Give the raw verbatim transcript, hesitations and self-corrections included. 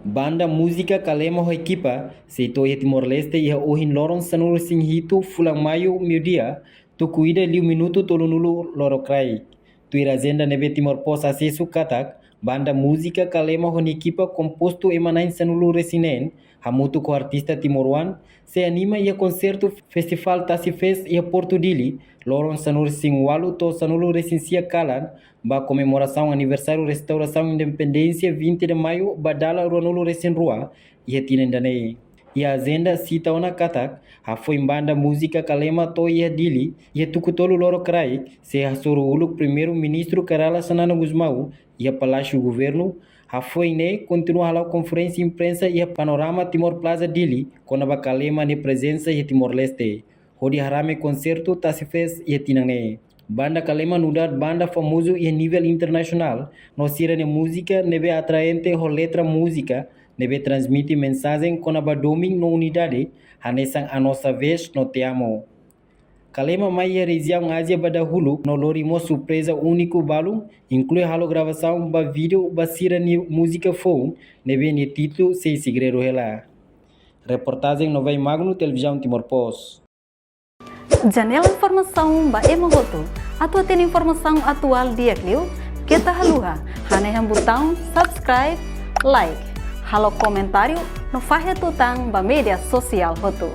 Banda múzika Kalema ho ekipa sei to'o iha Timor-Leste iha ohin loron sanulu-resin-hitu fulan Maiu meiudia, tuku ida liu minutu tolunulu lorokraik. Tuir ajenda ne'ebé Timor Post asesu katak, banda múzika Kalema ho nia ekipa kompostu ema na'in sanulu-resin-neen, hamutuk ho artista timoroan, sei anima iha konsertu Festivál Tasi Fest iha Portu Dili, loron sanulu-resin-ualu to'o sanulu-resin-sia kalan, ba komemorasaun aniversáriu restaurasaun independénsia vinte de Maio ba dala ruanulu-resin-rua, iha tinan ida-ne'e. Iha ajenda sita ona katak, hafoin banda múzika Kalema to'o iha Dili, iha tuku tolu lorokraik, sei hasoru uluk Primeiru-Ministru Kay Rala Xanana Gusmão, iha Palásiu Governu, hafoin ne'e kontinua hala'o konferénsia imprensa iha Panorama Timor Plaza Dili, kona-ba Kalema nia prezensa iha Timor-Leste. Hodi harame konsertu Tasi Fest iha tinan ne'e. Banda Kalema nu'udar banda famozu iha nivel internasionál, no sira-nia múzika ne'ebé atraente ho letra múzika, ne'ebé transmite mensajen kona-ba domin no unidade, hanesan A Nossa Vez no Te Amo. Kalema mai iha rejiaun Ázia ba dahuluk no lori mós surpreza úniku balun, inklui halo gravasaun ba vídeo ba sira-nia múzika foun, ne'ebé nia títulu sei segredu hela. Reportajen Novai Magno, Televizaun Timor Post. Janela informasaun ba ema hotu. Atu hatene informasaun atuál di'ak liu, keta haluha hanehan butaun subscribe, like, halo komentáriu no fahe tutan ba média sosiál hotu.